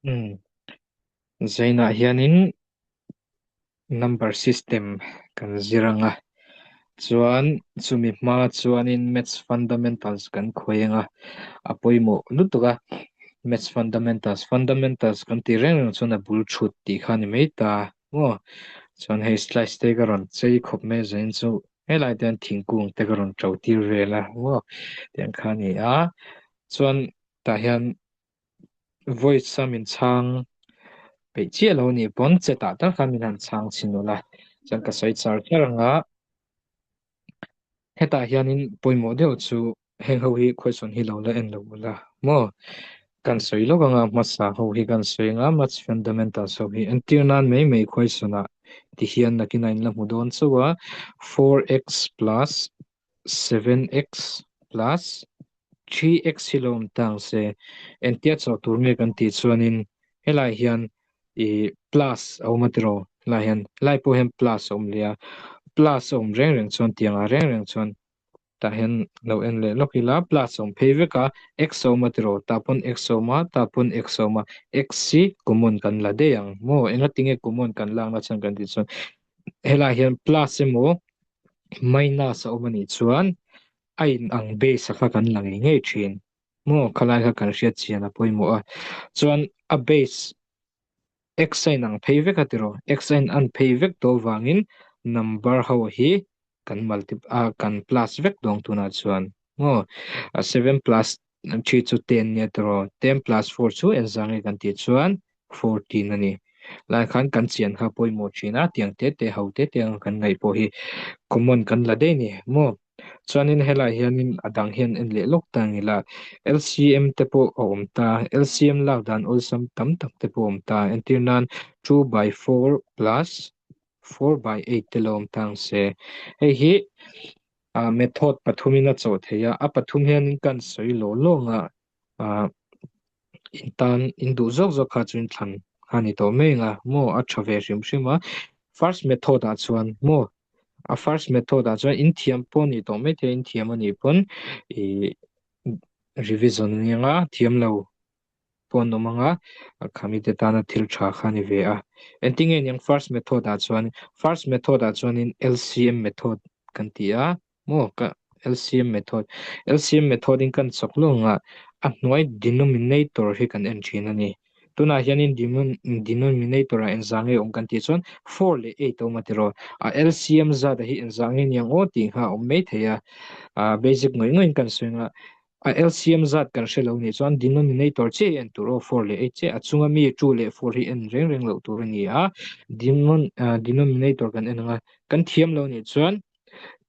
Umm Zainah hianin number system kan zir ang a, chuan chumi hma chuanin maths fundamentals kan khawi ang a, a pawimawh lutuk a, maths fundamentals fundamentals kan tih reng reng chuan a bul thut tih kha a ni mai ta maw, chuan hei slice te ka rawn chei khawp mai a zanin chu helai te hian thingkung te ka rawn to tir vel a maw tiang kha a ni a, chuan tah hian voice a min chhang peih chiah lo anih pawn chetah tak khan min han chhang chhin ula chuan ka sawi char char ang a hetah hianin pawimawh deuh chu heng ho hi question hi lo la en lo ula maw kan sawi lawk anga hmasa ho hi kan sawi anga maths fundamentals ho hi entir nan mai mai question ah tihian nakinah in la hmu dawn chauh a 4x plus 7x plus 3x hi lo awm ta ang se. Engtia chawh tur nge kan tih chuanin helai hian ih plus a awm a tiraw helai hian helai pawh hian plus a awm leh a plus a awm reng reng chuan tiang ah reng reng chuan tah hian lo en leh lawk ila plus a awm phei vek a x a awm a tiraw tah pawn x a awm a tah pawn x a awm a x hi common kan la daih ang maw engatinge common kan lakna chhan kan tih chuan helai hian plus emaw minus a awm anih chuan a in ang base a kha kan la ngei ngei thin maw khalai kha kan hriat chian a pawimawh a chuan a base x a in ang phei vek a tiraw x a in an phei vek tawh vangin number ho hi kan multi ah kan plus vek dawng tunah chuan maw a 7 plus 3 chu 10 nia tiraw 10 plus 4 chu engzah nge kan tih chuan 14 a ni. Lai khan kan chian kha pawimawh thin a, tiang te te ho te te anga kan ngaih pawh hi common kan la daih a ni maw? Chuanin helai hianin a dang hian en leh lawk ta ang ila, LCM te pawh a awm ta, LCM lak dan awlsam tam tak te pawh a awm ta, entir nan 2 by 4 plus 4 by 8 te lo awm ta ang se. Hei hi method pathumin a chawh thei a, a pathum hianin kan sawi lawh lawng a, ah in tan in duh zawk zawk kha chu in thlan kha ni tawh mai ang a maw a tha ve hrim hrim a first method ah chuan maw a first method ah chuan in thiam pawh ni tawh mai thei in thiam a nih pawn ih revision a ni ang a thiam lo pawh an awm ang a khami te tana thil tha kha a ni ve a engtin nge niang first method ah chuan first method ah chuanin LCM method kan ti a maw ka LCM method LCM method in kan chawk lawng a a hnuai denominator hi kan en thin a ni tunah hianin denominator ah engzah nge awm kan tih chuan 4 leh 8 a awm a tiraw a LCM zat a hi engzah nge niang aw tih kha a awm mai thei a ah basic ngawih ngawih in kan sawi ang a a LCM zat kan hre lo nih chuan denominator chiah hi en tur aw 4 leh 8 chiah a chunga mi 2 leh 4 hi en reng reng loh tur a ni a denominator kan en ang a kan thiam lo nih chuan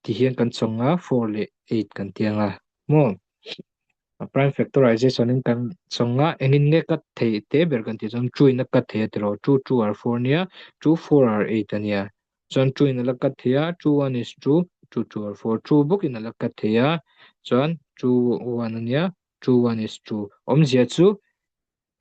ti hian kan chawng a 4 leh 8 kan ti ang a maw a prime factorization in kan chawng a engin nge cut thei te ber kan tih chuan 2 in a cut thei a tiraw 2 2 are 4 nia 2 4 are 8 ania chuan 2 in a la cut thei a 2 1 is 2 2 2 are 4 2 bawk in a la cut thei a chuan 2 1 ania 2 1 is 2 awmzia chu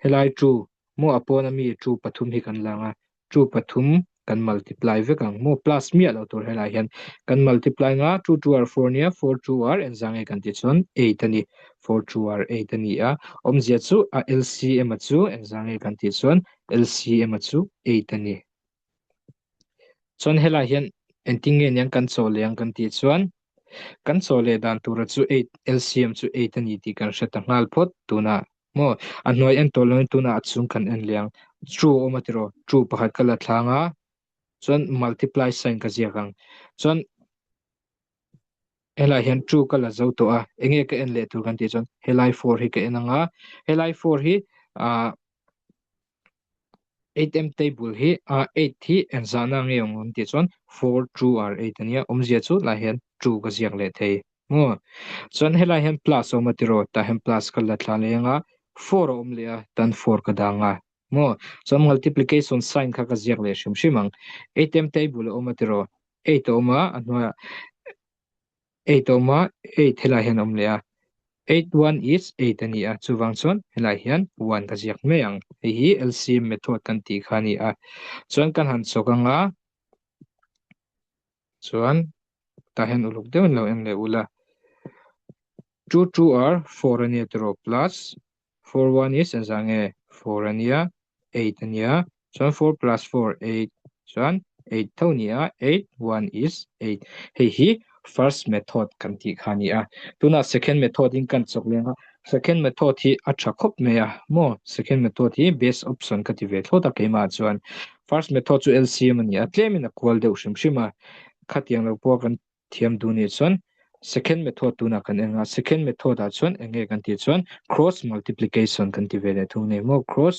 helai 2 maw a pawn ami 2 pathum hi kan lang a 2 pathum kan multiply vek ang maw plus miah lo tur helai hian kan multiply nga 2 2 are 4 nia 4 2 are engzah nge kan tih chuan 8 ani 4 2 are 8 ani a awmzia chu a LCM a chu engzah nge kan tih chuan LCM a chu 8 ani chuan helai hian engtin nge niang kan chaw leh ang kan tih chuan kan chaw leh dan tura chu 8 LCM chu 8 ani tih kan hre ta nghal phawt tunah maw a hnuai en tawh loin tunah a chung kan en leh ang 2 a awm a tiraw 2 pakhat ka la thlang a chuan multiply sign ka ziak ang chuan helai hian 2 ka la zo tawh a enge ka en leh tur kan tih chuan helai 4 hi ka en ang a helai 4 hi ah 8m table hi ah 8 hi engzahna nge awm ang tih chuan 4 2 are 8 ania awmzia chu lai hian 2 ka ziak leh thei maw chuan helai hian plus a awm a tiraw tah hian plus ka la thla leh ang a 4 a awm leh a tan 4 ka dang a maw chuan multiplication sign kha ka ziak leh hrim hrim ang 8m table a awm a tiraw 8 a awm a a hnuaiah 8 a awm a 8 helai hian a awm leh a 8 1 is 8 ani a chuvang chuan helai hian 1 ka ziak mai ang hei hi LCM method kan tih kha ani a chuan kan han chawk ang a chuan tah hian uluk deuhin lo en leh ula 2 2 are 4 ania tiraw plus 4 1 is engzah nge 4 ania. 8 a nia chuan 4 plus 4 8 chuan 8 tho nia 8 1 is 8 hei hi first method kan tih kha a ni a tunah second method in kan chawk leng a second method hi a tha khawp mai a maw second method hi best option ka ti ve thlawt a keimah chuan first method chu LCM a ni a tlemin a kual deuh hrim hrim a khatiang lo pawh kan thiam duh nih chuan second method tunah kan en a second method ah chuan eng nge kan tih chuan cross multiplication kan ti ve leh thung nei maw cross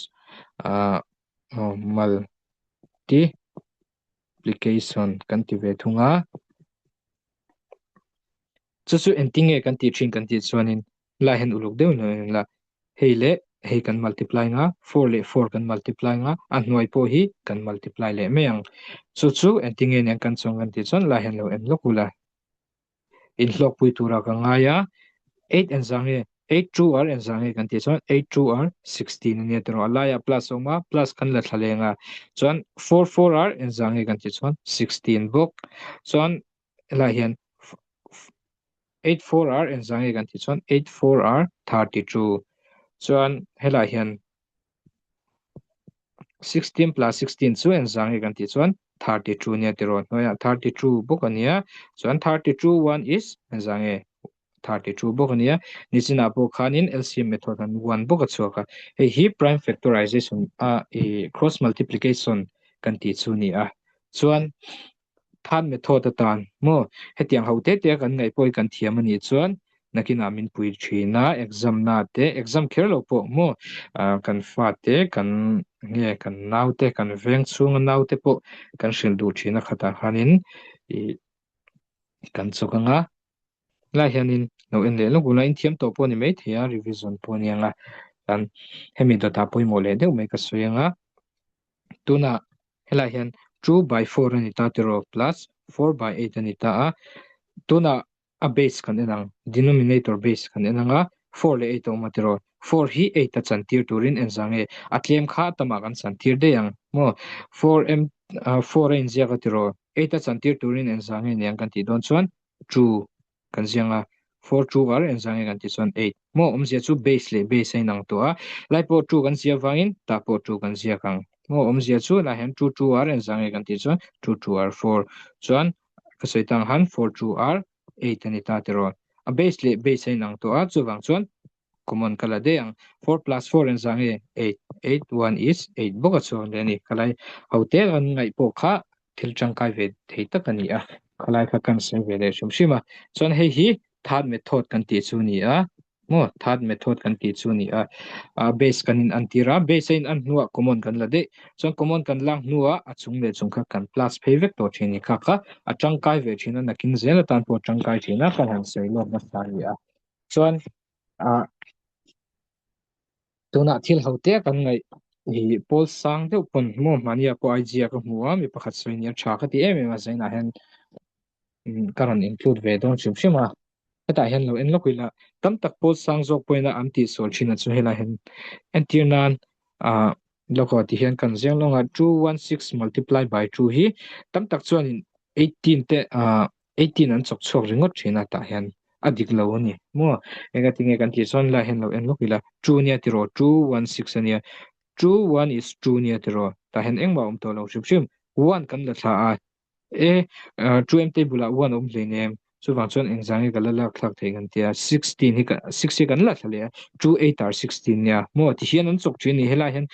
ah multiplication kan ti ve thung a chu chu engtin nge kan tih thin kan tih chuanin lai hian uluk deuh in la hei leh hei kan multiply nga 4 leh 4 kan multiply nga a hnuai pawh hi kan multiply leh mai ang chu chu engtin nge niang kan chuang kan tih chuan lai hian lo en lawk ula in hlawkpui tura ka ngai a 8 en zang nge 8 2 r en zang nge kan tih chuan 8 2 r 16 ania tiraw a laiah plus a awm a plus kan la thla leng a chuan 4 4 r en zang nge kan tih chuan 16 bawk chuan helai hian 8 4 r en zang nge kan tih chuan 8 4 r 32 chuan helai hian 16 plus 16 chu en zang nge kan tih chuan 32 nia tiraw hnuaiah 32 bawk ania chuan 32 1 is en zang nge 32 bawk ania nichinah pawh khanin LCM method an 1 bawk a chhuak a hei hi prime factorization a i cross multiplication kan tih chu ni a chuan Third method atan maw hetiang ho te te kan ngaih pawh hi kan thiam a nih chuan nakinah min pui thin a exam na te exam kher lo pawh maw kan fa te kan nge kan nau te kan veng chhunga nau te pawh kan hrilh duh thin a khatah khanin ih kan chawk anga lai hianin lo en leh lawk ula in thiam tawh pawh a ni maithei a revision pawh a ni ang a chuan hemi dawtah pawimawh leh deuh mai ka sawi ang a. Tunah helaiah hian 2 by 4 a ni ta tiraw plus 4 by 8 a ni ta a tunah a base kan en ang denominator base kan en ang a 4 leh 8 a awm a tiraw 4 hi 8 a chantir turin en zang nge a tlem kha a tamah kan chantir daih ang maw 4 m 4 a inziak a tiraw 8 a chantir turin en zang nge niang kan tih dawn chuan 2 kan ziang a 4 2 r en zang nge kan tih chuan 8 maw awmzia chu base leh base a inang tawh a lai pawh 2 kan ziah vangin tah pawh 2 kan ziak ang maw awmzia chu lai hian 2 2 r en zang nge kan tih chuan 2 2 r 4 chuan ka sawi tang han 4 2 r 8 a ni ta tiraw a base leh base a inang tawh a chuvang chuan common ka la daih ang 4 plus 4 en zang nge 8 8 1 is 8 bawk a chuang leh a ni khalai ho te an ngaih pawh kha thil tangkai ve thei tak a ni a khalai kha kan sawi ve leh hrim hrim a chuan hei hi third method kan tih chu a ni a maw third method kan tih chu a ni a a base kan in an tir a base a in an hnuah common kan la daih chuan common kan lak hnuah a chung leh chung kha kan plus phei vek tawh thin a ni kha kha a tangkai ve thin a nakin zel atan pawh a tangkai thin a kan han sawi lawk nasa a ni a chuan ah tunah thil ho te kan ngaih ih pawl sang deuh pawn maw mahnia pawh IG ah ka hmu a mi pakhat sawi nia tha ka ti em em a zainah hian ka rawn include ve dawn hrim hrim a hetah hian lo en lawk ila tam tak pawl sang zawk pawhin a an tihsual thin a chu helai hian entir nan ah lawk aw ti hian kan ziang lawng a 216 multiply by 2 hi tam tak chuanin 18 te ah 18 an chawk chhuak ringawt thin a tah hian a dik lo a ni maw enga tinge kan tih chuan lai hian lo en lawk ila 2 nia tiraw 2 1 6 ania 2 1 is 2 nia tiraw tah hian engmah a awm tawh lo hrim hrim 1 kan la thla a e 2 m table ah 1 awm hlei nem chuvang chuan engzah nge ka la lak thlak theih kan tia 16 hi 6 hi kan la thla leh a 2 8 are 16 nia maw tihian an chawk thin a ni helai hian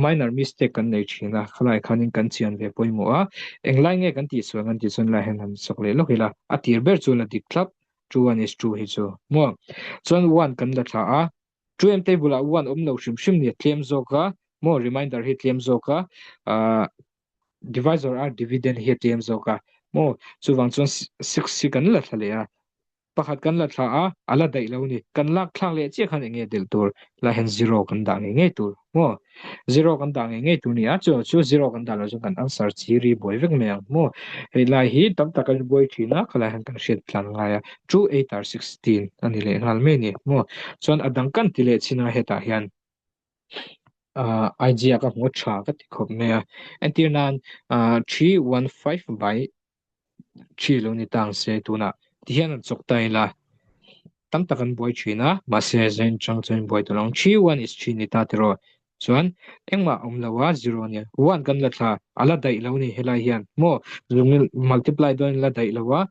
minor mistake kan nei thin a khalai khanin kan chian ve pawimawh a englai nge kan tihsual kan tih chuan lai hian han chawk leh lawk ila a tir ber chu la dik thlap 2 1 is 2 hi chu maw chuan 1 kan la thla a 2 m table ah 1 awm lo hrim hrim ni tlem zawk a maw reminder hi tlem zawk a divisor a dividend hi tlem zawk a maw chuvang chuan 6 hi kan la thla leh a Pakhat kan la thla a, a la daih lo ni. Kan lak thlak leh chiah khan eng nge delh tur? Lai hian zero kan dah ngei ngei tur maw? Zero kan dah ngei ngei tur ni a, chu chu zero kan dah loh chuan kan answer chi ri buai vek mai ang maw? Hei lai hi tam tak a buai thin a, khalai hian kan hriat tlan ngai a, two eight are 16 a ni leh nghal mai ni maw? Chuan a dang kan ti leh chin a hetah hian IG ah ka hmu tha ka ti khawp mai a, entir nan 315 by Thi lo ni tang se tunah tihian an chawk ta ila tam tak an buai thin a mahse zain chang chuan buai tawh lo ang 3 1 is 3 ni ta tiraw. Chuan engmah awm lo a, zero a nia. One kan la thla, a la daih lo ni helai hian maw zungin multiply dawn la daih lo a,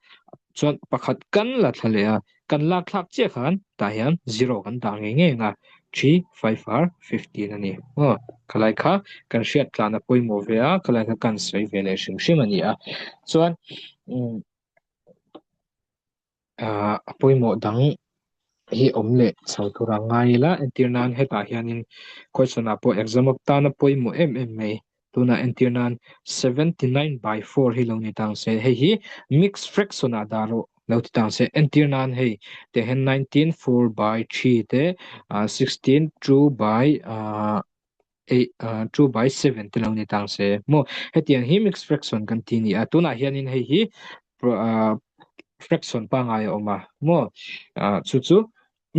chuan pakhat kan la thla leh a, kan lak thlak chiah khan tah hian zero kan dah ngei ngei ang a, three five ar 15 a ni maw. Khalai kha kan hriat tlan a pawimawh ve a, khalai kha kan sawi ve leh hrim hrim a ni a. Chuan umm Ah a pawimawh dang hi awm leh chho tur a ngai ila entir nan hetah hianin question ah pawh exam atana pawimawh em em mai tunah entir nan 79 by 4 hi lo ni tang se hei hi mixed fraction ah dah rawh lo ti tang se entir nan hei tah hian 19 4 by 3 te ah 16 2 by ah 8 ah 2 by 7 te lo ni tang se maw hetiang hi mixed fraction kan ti ni a tunah hianin hei hi ah fraction pangai a awm a maw ah chu chu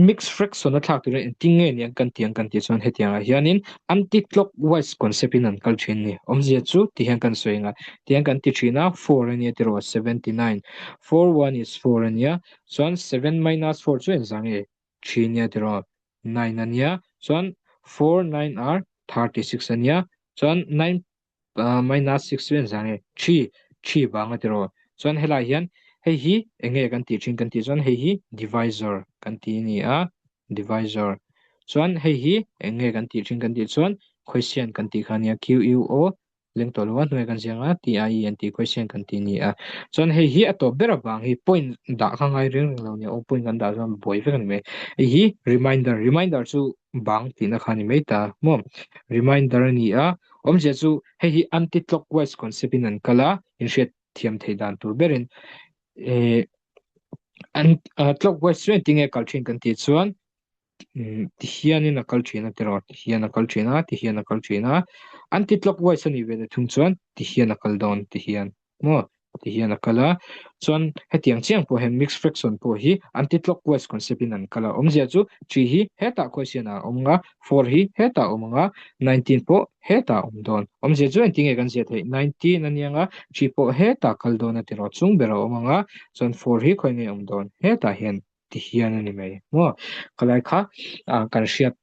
mixed fraction a thlak turin engtin nge ni an kan tih ang kan tih chuan hetiang ah hianin anti clockwise concept in an kal thin a ni awmzia chu ti hian kan sawi ang a ti hian kan ti thin a 4 ania tiraw 79 4 1 is 4 ania chuan 7 minus 4 chu engzah nge 3 ania tiraw 9 ania chuan 4 9 are 36 ania chuan 9 minus 6 chu engzah nge 3 3 vang a tiraw chuan helai hian hei hi eng nge kan tih thin kan tih chuan hei hi divisor kan ti a ni a divisor chuan hei hi eng nge kan tih thin kan tih chuan quotient kan tih kha a nia q u o leng tawh lo a hnuai kan ziang a t i e an tih quotient kan ti a ni a chuan hei hi a tawp ber avang hi point dah kha ngai reng reng lo a nia aw point kan dah chuan buai vek a ni mai hei hi reminder reminder chu bang tihna kha a ni mai ta maw reminder a ni a awmzia chu hei hi anti clockwise concept in an kal a inhriat thiam theih dan tur berin eh an clockwise chu engtin nge kal thin kan tih chuan ti hianin a kal thin a tiraw ti hian a kal thin a ti hian a kal thin a anti clockwise a nih ve leh thung chuan ti hian a kal dawn ti hian maw ti hian a kal a chuan hetiang chiang pawh hian mixed fraction pawh hi anti clockwise concept in an kal a awmzia chu 3 hi hetah quotient ah a awm anga 4 hi hetah a awm anga 19 pawh hetah a awm dawn awmzia chu engtin nge kan ziah theih 19 a nia anga 3 pawh hetah kal dawn a tiraw chung ber a awm anga chuan 4 hi khawi nge awm dawn hetah hian ti hian a ni mai maw khalai kha kan hriat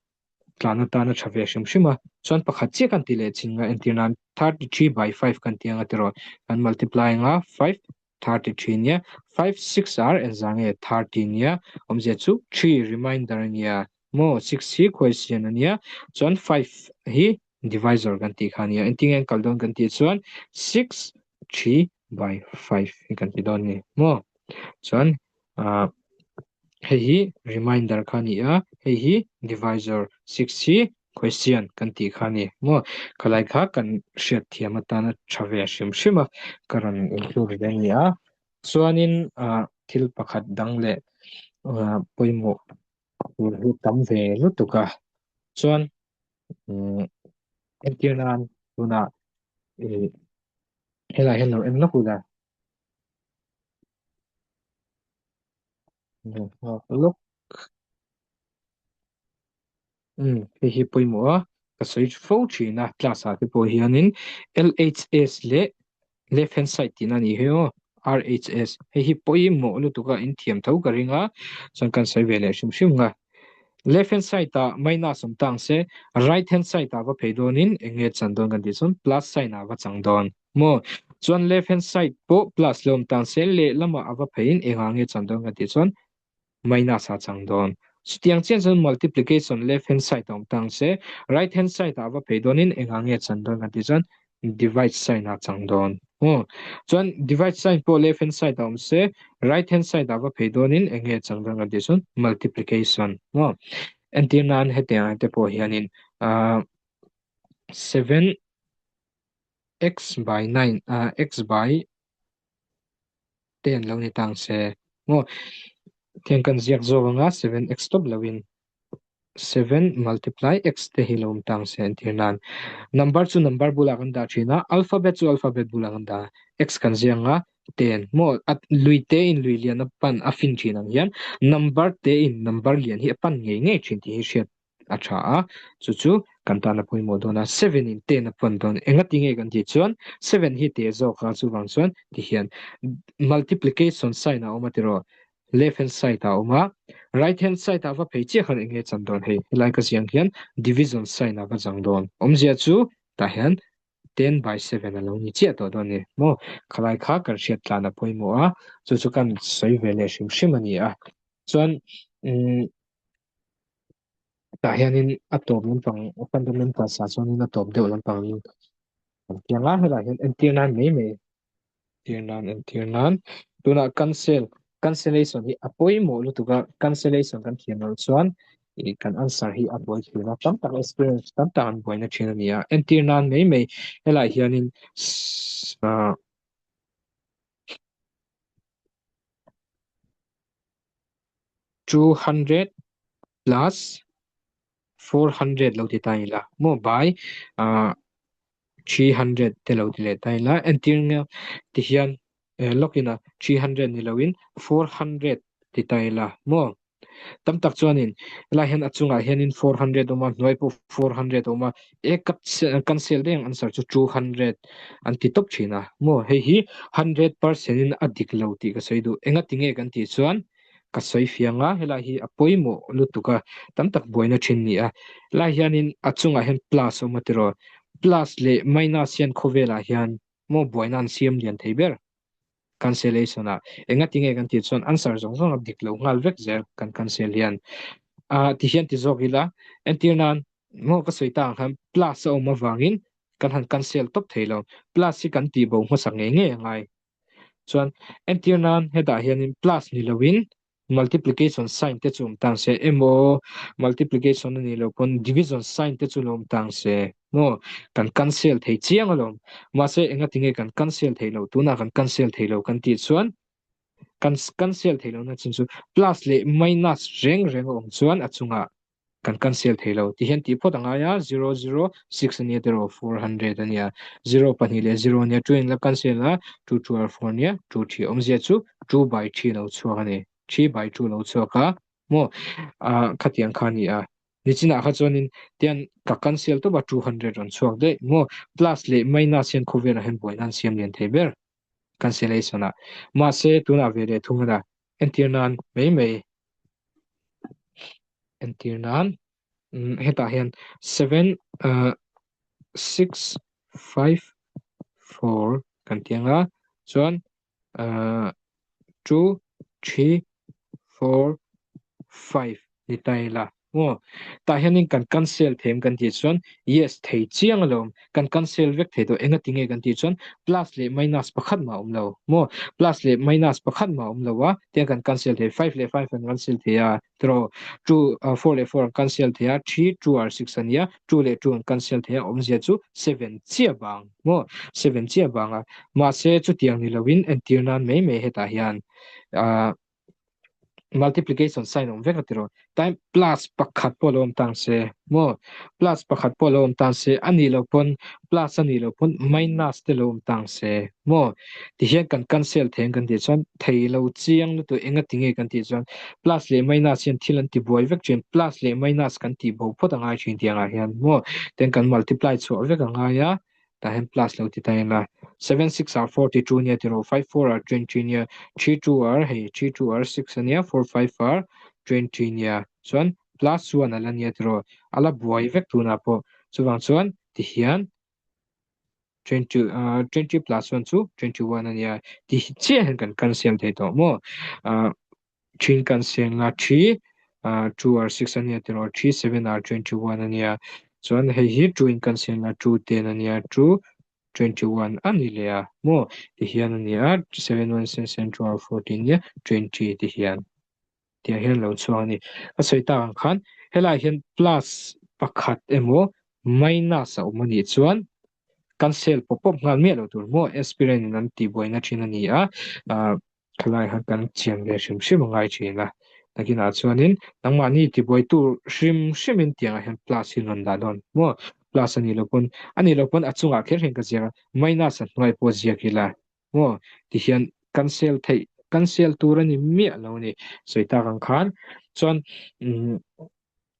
tlan atana tha ve hrim hrim a chuan pakhat chiah kan ti leh chin nga entir nan 33 by 5 kan ti anga tiraw kan multiply anga 5 33 nia 5 6 are engzah nge 30 nia awmzia chu 3 remainder ania maw 6 hi quotient ania chuan 5 hi divisor kan tih kha ania engtin nge an kal dawn kan tih chuan 6 3 by 5 hi kan ti dawn a ni maw chuan ah hei hi reminder kha a ni a hei hi divisor 6 hi quotient kan tih kha a ni maw khalai kha kan hriat thiam atana tha ve hrim hrim a ka rawn include ve a ni a chuanin ah thil pakhat dang leh ah pawimawh tur hi tam ve lutuk a chuan umm entir nan tunah ih helai hian lo en lawk ula lawk umm hei hi pawimawh a ka sawi fo thin a class ah te pawh hianin L_H_S leh left hand side tihna a nih hi aw R_H_S hei hi pawimawh lutuk a inthiam tho ka ring a chuan kan sawi ve leh hrim hrim ang a left hand side ah minus awm ta ang se right hand side ah va phei dawnin eng nge chan dawn kan tih chuan plus sign ah va chang dawn maw chuan left hand side pawh plus lo awm ta ang se lehlamah a va pheiin engah nge chan dawn kan tih chuan minus a chang dawn. Chutiang chiah chuan multiplication left hand side a awm ta ang se right hand side ah va phei dawnin engah nge chan dawn kan tih chuan divide sign a chang dawn. Aw chuan divide sign pawh left hand side ah awm se right hand side ah va phei dawnin eng nge chang dawn kan tih chuan multiplication. Aw entir nan hetiang te pawh hianin ah 7 x by 9 ah x by 10 lo ni tang se maw tiang kan ziak zawk anga 7x tawp loin 7 multiply x te hi lo awm tang se entir nan number chu number bulah kan dah thin a alphabet chu alphabet bulah kan dah x kan ziak anga 10 maw a lui te in lui lian a pan a fin thin ang hian number te in number lian hi a pan ngei ngei thin tih hi hriat a tha a chu chu kan tan a pawimawh dawn a 7 in 10 a pan dawn engati nge kan tih chuan 7 hi te zawk a chuvang chuan ti hian multiplication sign a awm a tiraw left hand side a awm a. Right hand side ah va phei chiah khan eng nge chan dawn hei helai ka ziang hian division sign ah va chang dawn. Awmzia chu tah hian 10 by 7 a lo ni chiah tawh dawn a ni maw? Khalai kha kan hriat tlan a pawimawh a, chu chu kan sawi ve leh hrim hrim a ni a. Chuan umm tah hianin a tawp lampang fundamentals ah chuanin a tawp deuh lampang kan piang a, helaiah hian entir nan mai mai Entir nan entir nan tunah cancel cancellation hi a pawimawh lutuk a cancellation kan thiam loh chuan ih kan answer hi a buai thin a tam tak experience tam tak an buaina thin a ni a entir nan mai mai helaiah hianin ah 200 plus 400 lo ti ta ila maw by ah 300 te lo ti leh ta ila entir nge ti hian eh lawkin a 300 ni loin 400 ti ta ila maw tam tak chuanin helai hian a chungah hianin 400 awm a hnuai pawh 400 awm a e cancel daih ang answer chu 200 an ti tawp thin a maw hei hi 100% in a dik lo tih ka sawi duh engati nge kan tih chuan Ka sawi fiang a, helai hi a pawimawh lutuk a, tam tak buaina thin ni a. Helai hianin a chungah hian plus a awm a tiraw? Plus leh minus hian khawvelah hian maw buaina an siam lian thei ber cancellation ah. Engati nge kan tih chuan answer zawng zawng a dik lo nghal vek zel kan cancel hian. Ah tihian ti zawk ila, entir nan maw ka sawi ta ang khan plus a awm avangin kan han cancel tawp thei lo. Plus hi kan tihbo hmasak ngei ngei a ngai. Chuan entir nan hetah hianin plus ni loin multiplication sign te chu awm tang se emaw multiplication a nih loh pawn division sign te chu lo awm tang se maw kan cancel thei chiang alawm. Mahse engati nge kan cancel theih loh tunah kan cancel theih loh kan tih chuan kan cancel theih lohna chin chu plus leh minus reng reng a awm chuan a chungah kan cancel thei lo ti hian tih phawt a ngai a zero zero six ania tiraw 400 ania zero pahnih leh zero ania two in la cancel a two two are four ania two three awmzia chu two by three lo chhuak a ni three by two lo chhuak a maw ah khatiang kha a ni a nichinah kha chuanin tian ka cancel tawp a 200 rawn chhuak daih maw plus leh minus hian khawvelah hian buaina an siam lian thei ber cancellation ah mahse tunah ve leh thung a entir nan mai mai Entir nan hetah hian seven ah six five four kan tih ang a chuan ah two three four five ni ta ila maw tah hianin kan cancel them kan tih chuan yes thei chiang alawm kan cancel vek thei tawh enga tinge kan tih chuan plus leh minus pakhat mah a awm lo maw plus leh minus pakhat mah a awm lo a tiang kan cancel thei five leh five kan cancel thei a tiraw two four leh four an cancel thei a three two or six ania two leh two an cancel thei a awmzia chu seven chiah vang maw seven chiah vang a mahse chutiang ni lovin entir nan mai mai hetah hian ah multiplication sign awm vek a tiraw time plus pakhat pawh lo awm tang se maw plus pakhat pawh lo awm tang se a nih loh pawn plus a nih loh pawn minus te lo awm tang se maw tihian kan cancel thei ang kan tih chuan thei lo chiang lutuk enga tinge kan tih chuan plus leh minus hian thil an ti buai vek thin plus leh minus kan tih bo phawt a ngai thin tih angah hian maw ten kan multiply chhuah vek a ngai a tah hian plus lo ti ta ila 7 6 are 42 nia tiraw 5 4 are 20 nia 3 2 are hei 3 2 are 6 ania 4 5 are 20 nia chuan plus 1 ala nia tiraw ala buai vek tunah pawh chuvang chuan tihian 20 uh, 20 plus 1 chu 21 ania ti chiah hian kan cancel thei tawh maw uh, thin kan siam la 3 uh, 2 are 6 ania tiraw 3 7 are 21 ania chuan hei hi 2 in kan siam la 2 10 ania 2 21 ani leh a maw ti hian ania 7 1 7 7 2 are 14 nia 20 ti hian tiang hian lo chhuak ani a sawi tak ang khan helai hian plus pakhat emaw minus a awm anih chuan cancel pawp pawp nghal miah lo tur maw aspirant in an tihbuaina thin ani a ah Thalai kha kan chian ve hrim hrim a ngai thin a, nakinah chuanin nangmahni tibuai tur hrim hrimin tiangah hian plus hi rawn dah dawn maw? Plus a nih loh pawn a nih loh pawn a chungah kher hian ka ziak a, minus a hnuai pawh ziak ila maw? Tihian cancel theih cancel tur a ni miah lo a ni sawi tak ang khan chuan umm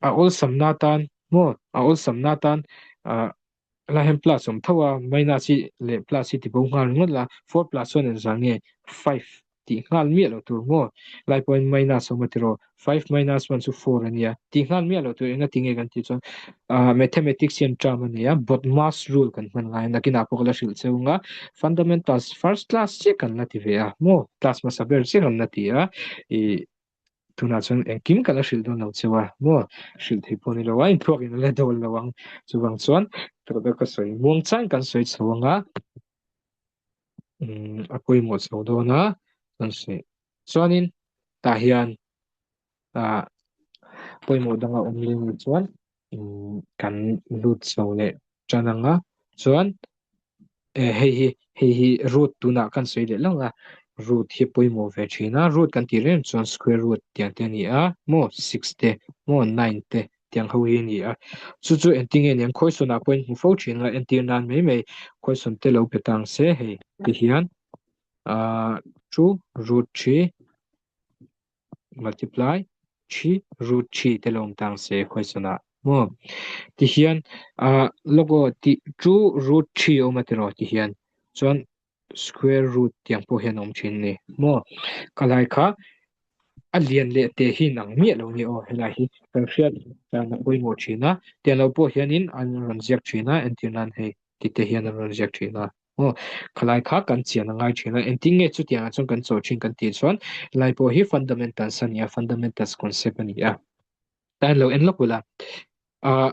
a awlsamna atan maw a awlsamna atan ah Helai hian plus awm tho a, minus hi leh plus hi ti bo nghal ringawt la, four plus one engzah nge five. Tih nghal miah loh tur maw? Lai pawhin minus a awm a tiraw? Five minus one chu four a nia. Tih nghal miah loh tur enga ti nge kan tih chuan ah mathematics hian term a nei a, BODMAS rule kan hman ngai a, nakinah pawh ka la hrilh cheu anga fundamentals first class chiah kan la ti ve a maw? Class hmasa ber chiah kan la ti a, ih tunah chuan engkim ka la hrilh dawn lo cheu a maw? Hrilh thei pawh ni lo a, inthuak in a la dawl lo ang. Chuvang chuan ka sawi muangchang kan sawi chho anga. A pawimawh chho dawn a kan sawi chuanin tah hian ah pawimawh danga awm leh nih chuan kan lut chho leh tan ang a chuan eh hei hi hei hi root tunah kan sawi leh lawng a root hi pawimawh ve thin a root kan tih reng chuan square root tiang te a ni a maw six te maw nine te tiang ho hi a ni a chu chu engtin nge niang khawisawn ah pawhin hmu fo thin a entir nan mai mai khawisawn te lo pe tang se hei ti hian ahh two root three multiply three root three te lo awm tang se khawisawn ah maw ti hian ahh logo tih two root three a awm a tiraw ti hian chuan square root tiang pawh hian a awm thin a ni maw ka lai kha a lian leh te hi in ang miah lo ni aw helai hi kan hriat dan a pawimawh thin a tiang lo pawh hianin an rawn ziak thin a entir nan hei ti te hian an rawn ziak thin a maw khalai kha kan chian a ngai thin a engtin nge chutiang ah chuan kan chawh thin kan tih chuan helai pawh hi fundamentals a ni a fundamentals concept a ni a tan lo en lawk ula ah.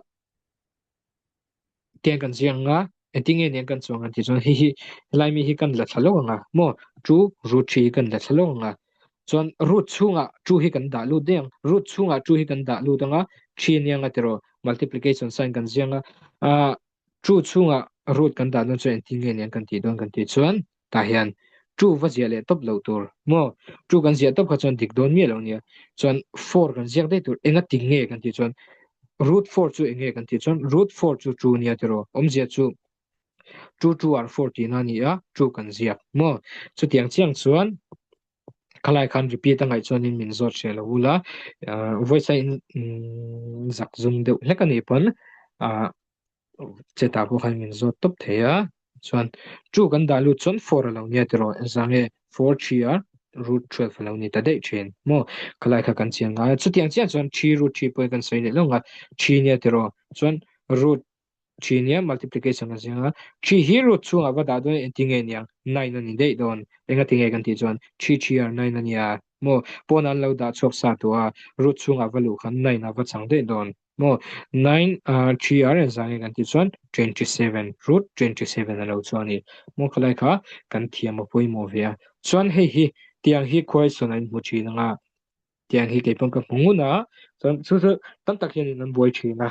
Tiang kan ziak anga engtin nge nia kan chuang ang tih chuan hei hi helai mi hi kan la thla lawk ang a maw two root three hi kan la thla lawk ang a chuan root chhungah two hi kan dah lut daih ang root chhungah two hi kan dah lut ang a three ania nga tiraw multiplication sign kan ziak ang a ah two chhungah root kan dah dawn chuan engtin nge nia kan tih dawn kan tih chuan tah hian two va ziah leh tawp loh tur maw two kan ziah tawp kha chuan dik dawn miah lo nia chuan four kan ziak daih tur enga ti nge kan tih chuan root four chu eng nge kan tih chuan root four chu two nia tiraw awmzia chu two two are four tihna a ni a two kan ziak maw chutiang chiang chuan khalai khan repeat a ngaih chuanin min zawt hreh lo ula ah voice a in zak zum deuh hlek a nih pawn ah. Chetah pawh khan min zawt tawp thei a chuan two kan dah lut chuan four a lo nia tiraw engzah nge four three a root twelve a lo ni ta daih thin maw khalai kha kan chian ngai a chutiang chiah chuan three root three pawhin kan sawi leh lawng a three nia tiraw chuan root three nia multiplication kan ziang a three hi root chhungah va dah dawn engtin nge niang nine a ni daih dawn engati nge kan tih chuan three three are nine a nia maw pawn an lo dah chhuak sa tawh a root chhungah va luh khan nine a va chang daih dawn. Maw nine ah three r engzah nge kan tih chuan 27 root 27 a lo chuan a ni. Maw khalai kha kan thiam a pawimawh ve a. Chuan hei hi tiang hi question a inhmu thin ang a, tiang hi kei pawn ka hmu ngun a, chuan chu chu tam tak hianin an buai thin a,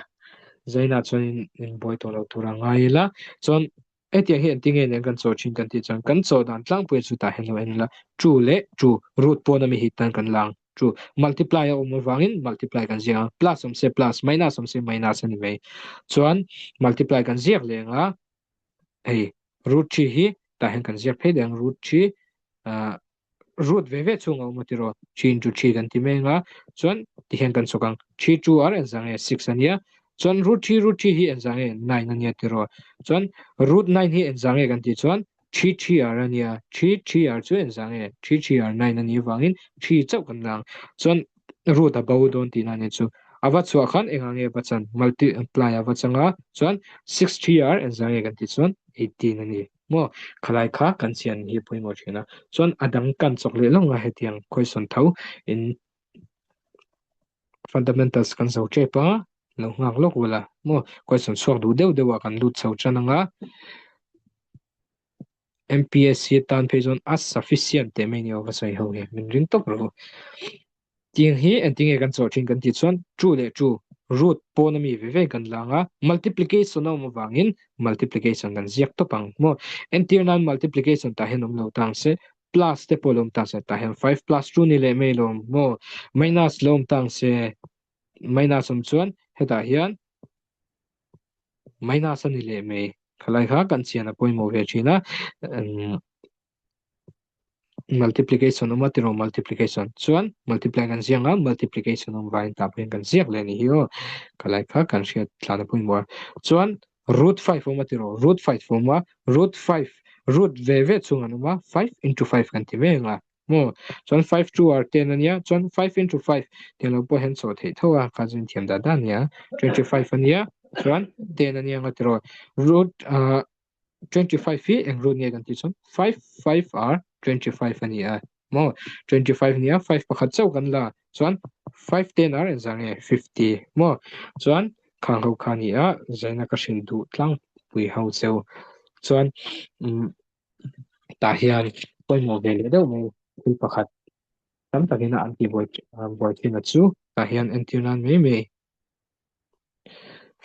Zaina chuanin in buai tawh lo tur a ngai ila. Chuan Hetiang hi engtin nge nen kan chaw thin kan tih chuan kan chaw dan tlangpui chu tah hian lo en ila two leh two root pawn ami hi tan kan lang two multiply a awm avangin multiply kan ziak ang plus awm se plus minus awm se minus a ni mai chuan multiply kan ziak leh ang a hei root three hi tah hian kan ziak phei leh ang root three ah root ve ve chhung a awm a tiraw three into three kan ti mai anga chuan tihian kan chhawk ang three two ar engzah nge six ania chuan root three root three hi engzah nge nine ania tiraw chuan root nine hi engzah nge kan tih chuan three three ar ania three three ar chu engzah nge three three ar nine ani avangin three chauh kan la ang chuan root a bo dawn tihna ania chu a va chhuah khan engah nge va chan multiply a va chang a chuan six three ar engzah nge kan tih chuan eighteen ani. Maw khalai kha kan chian hi pawimawh thin a, chuan a dang kan chawk leh lawng a hetiang question tho in fundamentals kan zo tep a, lo nghak lawk ula maw question chhuak duh deuh deuh ah kan lut chho tan ang a, MPSC tan phei chuan a sufficient teh mai ni aw ka sawi ho hi min ring tawp rawh u. Tiang hi engtin nge kan chawh thin kan tih chuan two leh two root pawn ami ve ve kan lang a, multiplication a awm avangin multiplication kan ziak tawp ang maw. Entir nan multiplication tah hian awm lo ta ang se, plus te pawh lo awm ta ang se, tah hian five plus two ni leh mai lo awm maw, minus lo awm ta ang se, minus awm chuan hetah hian minus a ni leh mai. Khalai kha kan chian a pawimawh ve thin a. Multiplication awm a tiraw multiplication chuan multiply kan ziak ang a multiplication awm vangin tah pawhin kan ziak leh a ni hi aw ka lai kha kan hriat tlan a pawimawh a chuan root five awm a tiraw root five awm a root five root ve ve chhung an awm a five into five kan ti mai ang a. Maw? Chuan 5 2 are 10 ania, chuan 5 into 5 tiang lo pawh hian chawh theih tho a, kha chu inthiam dan dan ania. 25 ania, chuan 10 ania nga tiraw. Root uh, 25 hi eng root nge kan tih chuan 5 5 are 25 ani a. Maw? 25 ania, 5 pakhat chauh kan la, chuan 5 10 are engzah nge 50. Maw? Chuan khang ho kha ania, zaina ka hrilh duh tlangpui ho cheu. Chuan um, Tah hian pawimawh ve leh deuh mai thil pakhat tam takin an tih buai buai thin a chu tah hian entir nan mai mai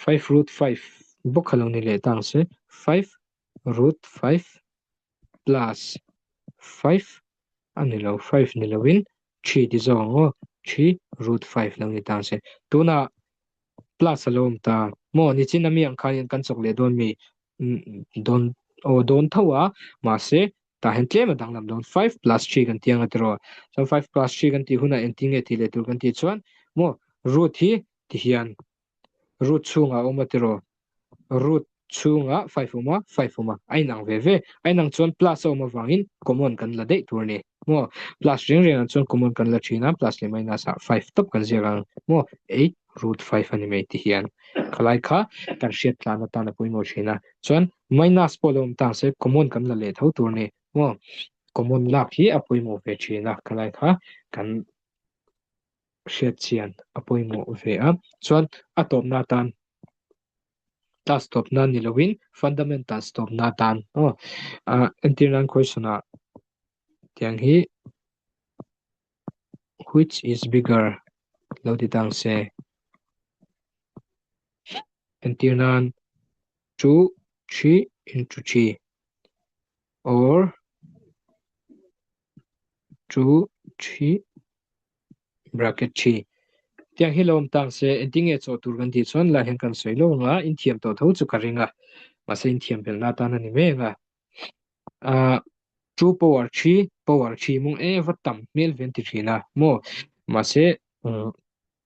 5√5 bawk kha lo ni leh ta ang se 5√5 plus 5 a ni lo 5 ni lovin 3 ti zawk ang aw 3√5 lo ni ta ang se tunah plus a lo awm ta maw nichin ami ang khan kan chawk leh dawn mi dawn aw dawn tho a mahse tah hian tlem a danglam dawn 5 plus 3 kan tih anga tiraw chuan 5 plus 3 kan tih hunah engtin nge tih leh tur kan tih chuan maw root hi ti hian root chhungah a awm a tiraw root chhungah 5 awm a 5 awm a a inang ve ve a inang chuan plus a awm avangin common kan la daih tur a ni maw plus reng reng ah chuan common kan la thin a plus leh minus ah 5 tawp kan ziak ang maw 8 root 5 a ni mai ti hian Khalai kha kan hriat tlan atan a pawimawh thin a, chuan minus pawh lo awm ta se common kan la leh tho tur a ni maw? Common lak hi a pawimawh ve thin a, khalai kha kan hriat chian a pawimawh ve a, chuan a tawpna atan class tawpna ni lovin fundamentals tawpna atan aw ah entir nan question ah tiang hi which is bigger lo ti tang se entir nan 2 3 into 3 or 2 3 bracket 3 tiang hi lo awm tang se engtin nge chawh tur kan tih chuan lai hian kan sawi lo anga inthiam tawh tho chu ka ring a mahse inthiam belhna atan a ni mai anga ah 2 power 3 power 3 mung e va tam hmel ve an ti thin a maw mahse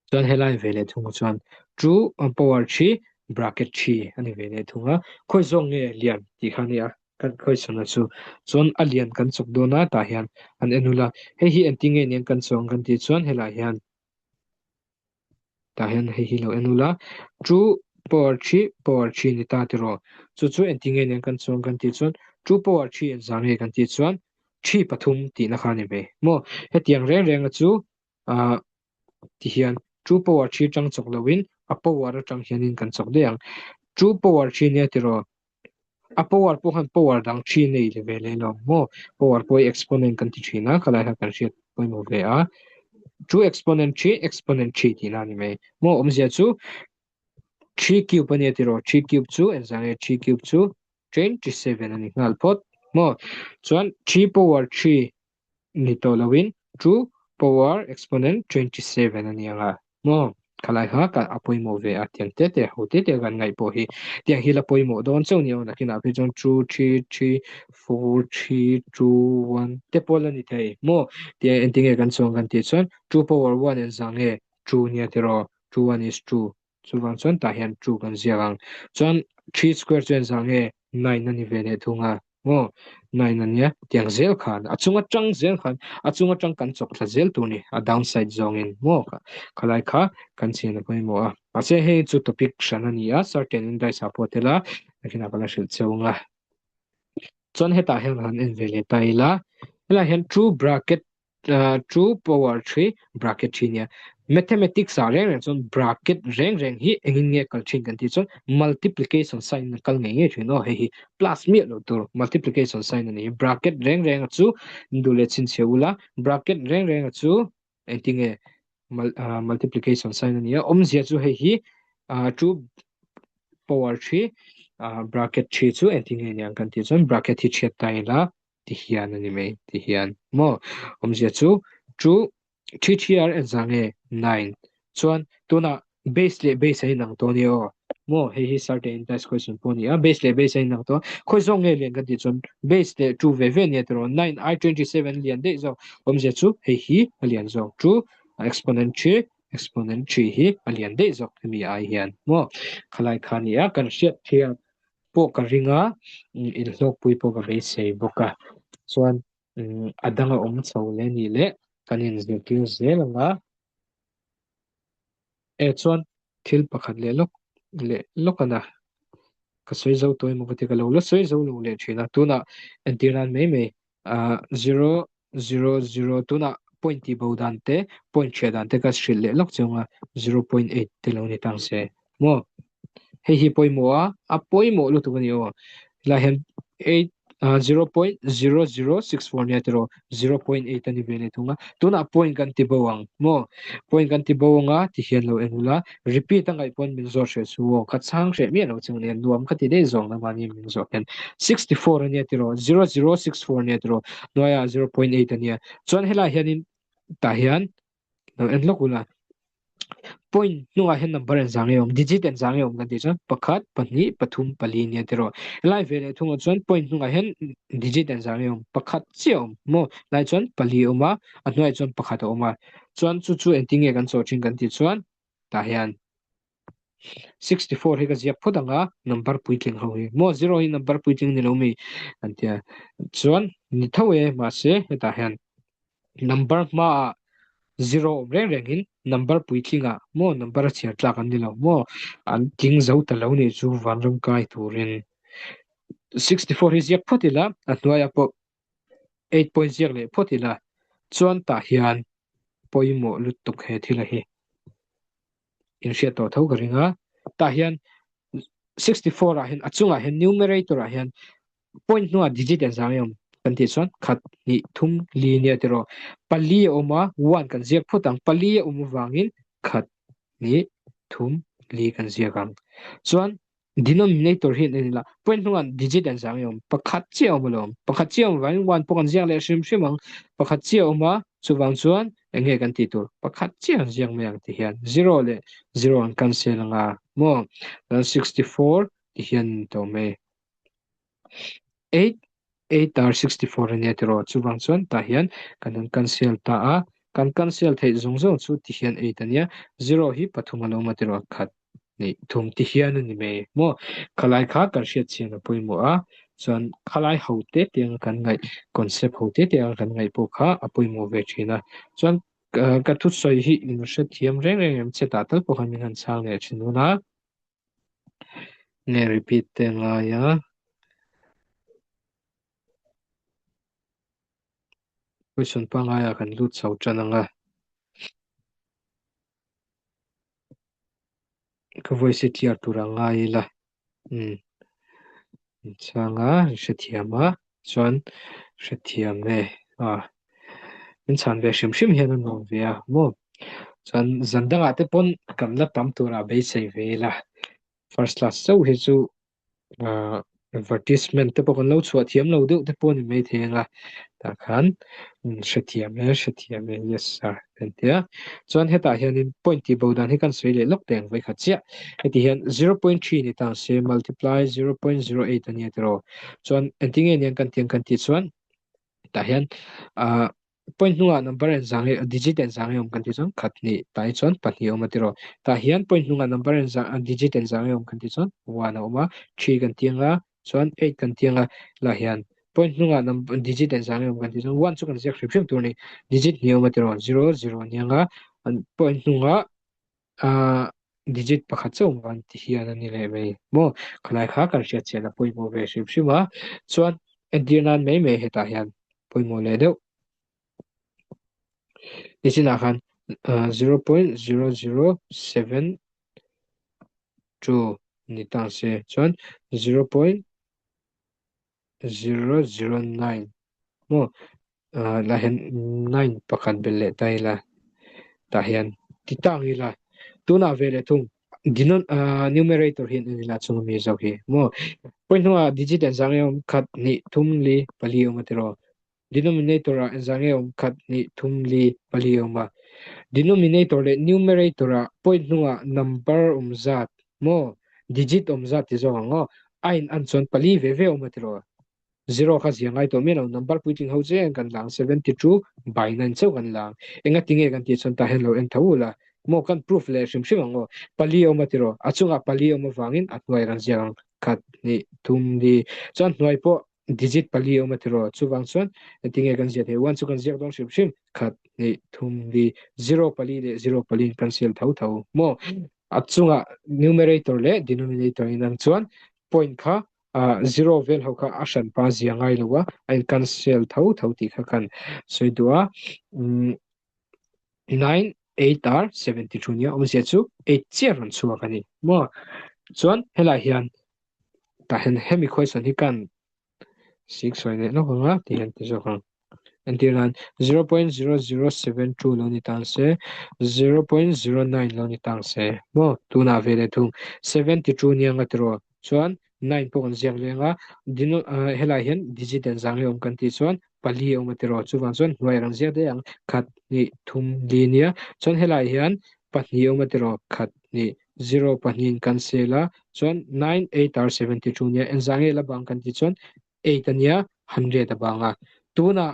chuan helai ve leh thung chuan 2 power 3 bracket 3 a ni ve leh thung a khawi zawk nge lian tih kha a nia kan khawi chhana chu chuan a lian kan chawk dawn a tah hian an en ula hei hi engtin nge nen kan chawng kan tih chuan helai hian Tah hian hei hi lo en ula, 2 power 3 power 3 ni ta tiraw. Chu chu engtin nge nen kan chuang kan tih chuan 2 power 3 engzah nge kan tih chuan 3 pathum tihna kha a ni mai maw. Hetiang reng renga chu ah ti hian 2 power 3 atang chawk loin a power atang hianin kan chawk daih ang. 2 power 3 nia tiraw A power pawh khan power dang thi nei le ve leh lo maw? Power pawh hi exponent kan ti thin a, khalai kha kan hriat pawimawh ve a. Two exponent thi, exponent thi tihna a ni mai. Maw awmzia chu thi cube a nia tiraw? Thi cube chu engzah nge thi cube chu 27 a ni nghal phawt maw? Chuan thi power thi ni tawh loin 2 power exponent 27 a ni ang a maw khalai kha ka a pawimawh ve a tiang te te ho te te kan ngaih pawh hi tiang hi la pawimawh dawn chauh ni ang nakinah phei chuan 2 3 3 4 3 2 1 te pawh la ni thei maw tiang engtin nge kan chuang kan tih chuan 2 power 1 engzah nge 2 nia tiraw 2 1 is 2 chuvang chuan tah hian 2 kan ziak ang chuan 3 square chu engzah nge 9 a ni ve leh thung a Maw? 9 a nia, tiang zel khan, a chung atang zel khan, a chung atang kan chawk thla zel tur ni, a downside zawngin maw khalai kha kan chhian a pawimawh a. Mahse hei chu topic hran a ni a, certain index ah pawh tel a, nakinah ka la hrilh cheu ang a. Chuan hetah hian han en ve leh ta ila, helaiah hian two bracket 2 power 3 bracket 3 nia. Mathematics ah reng reng chuan bracket reng reng hi engin nge kal thin kan tih chuan multiplication sign a kal ngei ngei thin aw hei hi plus miah loh tur multiplication sign a ni bracket reng reng a chu duh leh chhinchhiah ula bracket reng reng a chu engtin nge multiplication sign a ni a awmzia chu hei hi 2 power 3 bracket 3 chu engtin nge niang kan tih chuan bracket hi chhiat ta ila ti hian a ni mai ti hian maw awmzia chu 2 3 3 ar engzah nge 9 chuan tunah base leh base a inang tawh a ni aw maw hei hi certain test question pawh a ni a base leh base a inang tawh a khawi zawk nge lian kan tih chuan base leh 2 ve ve nia tiraw 9 ai 27 lian daih zawk awmzia chu hei hi a lian zawk 2 exponent 3 exponent 3 hi a lian daih zawk hemi ai hian maw khalai kha a ni a kan hriat thiam pawh ka ring a, inhlawkpui pawh ka beisei bawk a. Chuan. A dang a awm chho leh nih leh kan inzirtir zel ang a. E chuan thil pakhat leh lawk leh lawk a na. Ka sawi zo tawh emaw ka ti ka lo la sawi zo lo leh thin a. Tunah entir nan mai mai ah zero zero zero tunah point tih bo dan te point hriat dan te ka hrilh leh lawk chiang a 0.8 te lo ni tang se maw. Hei hi pawimawh a, a pawimawh lutuk a ni aw. Helai hian 8 0.0064 nia tiraw 0.8 a ni ve leh thung a. Tunah point kan ti bo ang maw? Point kan ti bo ang a ti hian lo en ula. Repeat a ngaih pawn min zawt hreh chu aw. Ka chhang hreh miah lo cheu nia nuam ka ti daih zawng na mahni min zawt hian. 64 a nia tiraw 0064 nia tiraw hnuaiah 0.8 a nia. Chuan helai hianin tah hian lo en lawk ula. Point hnungah hian number engzah nge awm, digit engzah nge awm kan tih chuan pakhat, pahnih, pathum, pali nia ti rawh. Helai ve leh thungah chuan point hnungah hian digit engzah nge awm, pakhat chiah a awm maw? Helai chuan pali a awm a, a hnuaiah chuan pakhat a awm a. Chuan chu chu engtin nge kan chawh thin kan tih chuan tah hian 64 hi ka ziak phawt ang a, number puitling ho hi maw zero hi number puitling ni lo mi kan tia. Chuan ni tho e mahse hetah hian number hmaah zero awm reng rengin number puitlingah maw number a chhiar tlak an ni lo maw an tling zo ta lo nih chu vanram kai turin 64 hi ziak phawt ila a hnuaiah pawh 8 point ziak leh phawt ila chuan tah hian pawimawh lutuk he thil a hi inhriat tawh tho ka ring a tah hian 64 ah hian a chungah hian numerator ah hian point hnuah digit engzah nge awm kan tih chuan khat hnih thum li nia tiraw pali a awm a one kan ziak phawt ang pali a awm avangin khat hnih thum li kan ziak ang chuan denominator hi an en ila point hnungah digit engzah nge awm pakhat chiah a awm alawm pakhat chiah a awm avangin one pawh kan ziak leh hrim hrim ang pakhat chiah a awm a chuvang chuan eng nge kan tih tur pakhat chiah an ziak mai ang ti hian zero leh zero an cancel anga maw chuan 64 ti hian to mai 8 8 r 64 ania tiraw chuvang chuan tah hian kan han cancel ta a kan cancel theih zawng zawng chu ti hian 8 ania 0 hi pathum a lo awm a tiraw khat hnih thum ti hian a ni mai maw khalai kha kan hriat chian a pawimawh a chuan khalai ho te te anga kan ngaih concept ho te te anga kan ngaih pawh kha a pawimawh ve thin a chuan ka thusawi hi in hrethiam reng reng em che tah tal pawh khan min han chhang leh thin dawn a. Nge repeat te ngai a. Question pangaia kan lut chho tan ang a. Ka voice hi clear tur a ngai ila. Um. Chhang a, hrethiam a. Chuan hrethiam e. A. Min chhan ve hrim hrim hian a nuam ve a maw. Chuan zan dangah te pawn kan la tam turah beisei ve ila. First class chauh hi chu ah advertisement te pawh kan lo chhuah thiam lo deuh te pawh a ni maithei ang a. Tah khan hrethiam e hrethiam e yes sir kan ti a. Chuan hetah hianin point tih bo dan hi kan sawi leh lawk teh ang vawikhat chiah. Heti hian 0.3 ni ta se multiply 0.08 a nia tiraw. Chuan engtin nge niang kan tih ang kan tih chuan tah hian ah point hnungah number engzah nge digit engzah nge awm kan tih chuan khat hnih tah hi chuan pahnih a awm a tiraw. Tah hian point hnungah number engzah digit engzah nge awm kan tih chuan one a awm a, three kan tih anga chuan eight kan tih anga lah hian point hnungah number digit engzah nge awm kan tih chuan one chu kan ziak hrim hrim tur a ni. Digit hnih a awm a tiraw zero zero a ni anga point hnungah ah digit pakhat chauh van ti hian a ni leh mai maw khalai kha kan hriat chian a pawimawh ve hrim hrim a chuan entir nan mai mai hetah hian pawimawh leh deuh nichinah khan ah 0.0072 ni ta se chuan 0.009 maw ah lah hian nine pakhat belh leh ta ila tah hian ti ta ang ila tunah ve leh thung denon ah numerator hian en ila chung ami zawk hi maw point hnungah digit engzah nge awm khat hnih thum li pali a awm a tiraw denominator ah engzah nge awm khat hnih thum li pali a awm a denominator leh numerator ah point hnungah number awm zat maw digit awm zat ti zawk ang aw a in an chuan pali ve ve a awm a tiraw. Zero kha zia ngai tawh miah lo, number puitling ho che kan la ang, 72 by 9 chauh kan la ang. Enga tinge kan tih chuan tah hian lo en tho ula, maw kan proof leh hrim hrim ang aw. Pali a awm a tiraw, a chungah pali a awm avangin a hnuai kan ziak ang, khat, hnih, thum, li. Chuan hnuai pawh Digit pali a awm a tiraw? Chuvang chuan engtinge kan ziah theih? One chu kan ziak dawn hrim hrim, khat, hnih, thum, li, zero pali leh zero pali in kan sial tho tho maw? A chungah numerator leh denominator in ang chuan point kha zero vel ho kha a hran pa zia ngai lo a, a in cancel tho tho tih kha kan sawi duh a. 9 8 ar 72 nia awmzia chu 8 chiah rawn chhuak a ni maw? Chuan helai hian tah hian hemi question hi kan sik sawi leh lawk ang a ti hian ti zawk ang. Entir nan 0.0072 lo ni tang se 0.09 lo ni tang se maw tunah ve leh thung 72 nia nga tiraw chuan 9 pawh kan ziak leng a dino helai hian digit an zang leh awm kan tih chuan pali a awm a tiraw chuvang chuan hnuai rang ziak daih ang khat hnih thum li nia chuan helai hian pahnih a awm a tiraw khat hnih zero pahnihin kan sel a, chuan 9 8 ar 72 nia engzah nge la bang kan tih chuan 8 ania 100 a bang a, tunah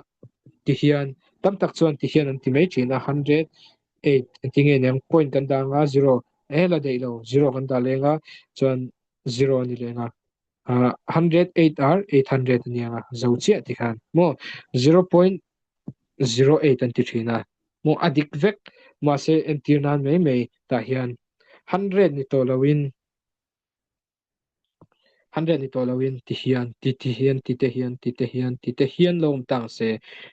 ti hian tam tak chuan ti hian an ti mai thin a 108 engtin nge niang point kan dah anga zero e la daih lo zero kan dah leng a chuan zero a ni leng a 108 ar 800 ania nga zo chiah ti khan maw 0.08 an ti thin a maw a dik vek mahse entir nan mai mai tah hian 100 ni tawh loin 100 ni tawh loin ti hian ti ti hian ti te hian ti te hian ti te hian lo awm tang se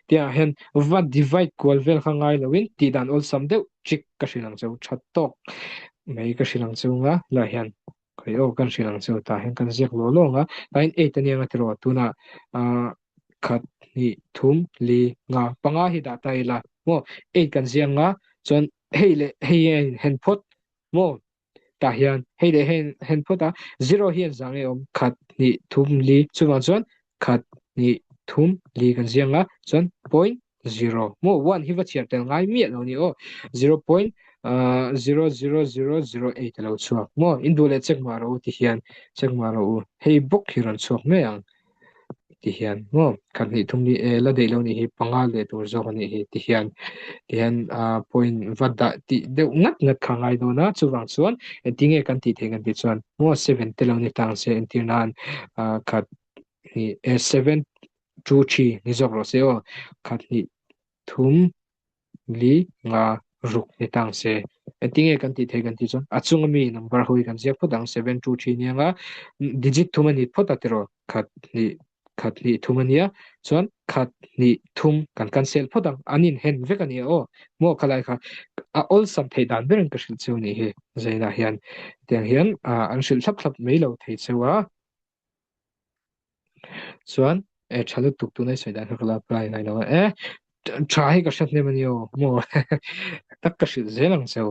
tiang hian va divide kual vel kha ngai loin tih dan awlsam deuh trick ka hrilh ang cheu tha tawk mai ka hrilh ang cheu nga lah hian Khawi aw kan hrilh ang chu tah hian kan ziak law law ang a, tah hian 8 a nia nga tiraw tunah ah khat hnih thum li nga panga hi dah ta ila maw 8 kan ziak ang a chuan hei leh hei a in hen phawt maw tah hian hei leh hei a in hen phawt a zero hi an zah nge awm khat hnih thum li chuvang chuan khat hnih thum li kan ziak ang a chuan point zero maw one hi va chhiar tel ngai miah lo ni aw 0.00008 a lo chhuak maw in duh leh check mah rawh u ti hian check mah rawh u hei bawk hi rawn chhuak mai ang ti hian maw khat hnih thum ni e la daih lo nih hi panga leh tur zawk a nih hi ti hian ti hian point va dah tih deuh ngat ngat kha ngai dawn a chuvang chuan engtinge kan tih theih kan tih chuan maw seven te lo ni tang se entir nan khat hnih e seven 2 3 ni zawk rawh se aw khat hnih thum li nga ruk ni tang se engtinge kan tih theih kan tih chuan a chunga mi number ho hi kan ziak phawt ang 7 2 3 nia nga digit thum a ni phawt a tiraw khat hnih khat hnih thum a nia chuan khat hnih thum kan cancel phawt ang an in hen vek a nia aw maw khalai kha a awlsam theih dan berin ka hrilh cheu ni hi zainah hian tiang hian an hrilh thlap thlap mai lo thei cheu a. Chuan e tha lutuk tuna i sawi dan kha ka la apply ngai lo a e tha hi ka hriat hnem a ni aw maw tak ka hrilh zel ang cheu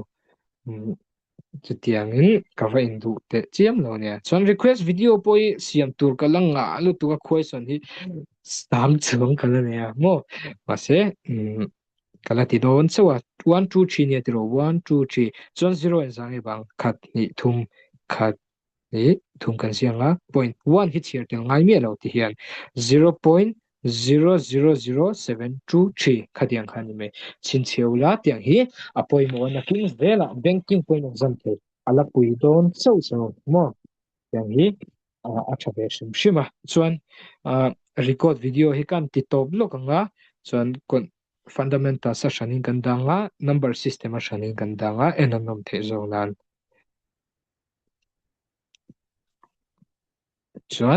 chutiangin ka va induh teh chiam lo nia chuan request video pawh hi siam tur ka la ngah lutuk a question hi sam chuang ka la nei a maw mahse ka la ti dawn chauh a 1 2 3 nia tiraw 1 2 3 chuan 0 engzah nge bang khat hnih thum khat Hi thum kan ziak a, point one hi chhiar tel ngai miah lo ti hian 0.000723 khatiang kha a ni mai. Chhinchhiah ula tiang hi a pawimawh a nakin zelah banking pawhin exam thei a la pui dawn chauh chauh maw tiang hi a tha ve hrim hrim a. Chuan record video hi kan ti tawp lawk ang a, chuan fundamentals a hranin kan dang a, number system a hranin kan dang a, en a nawm theih zawk nan. Chuan.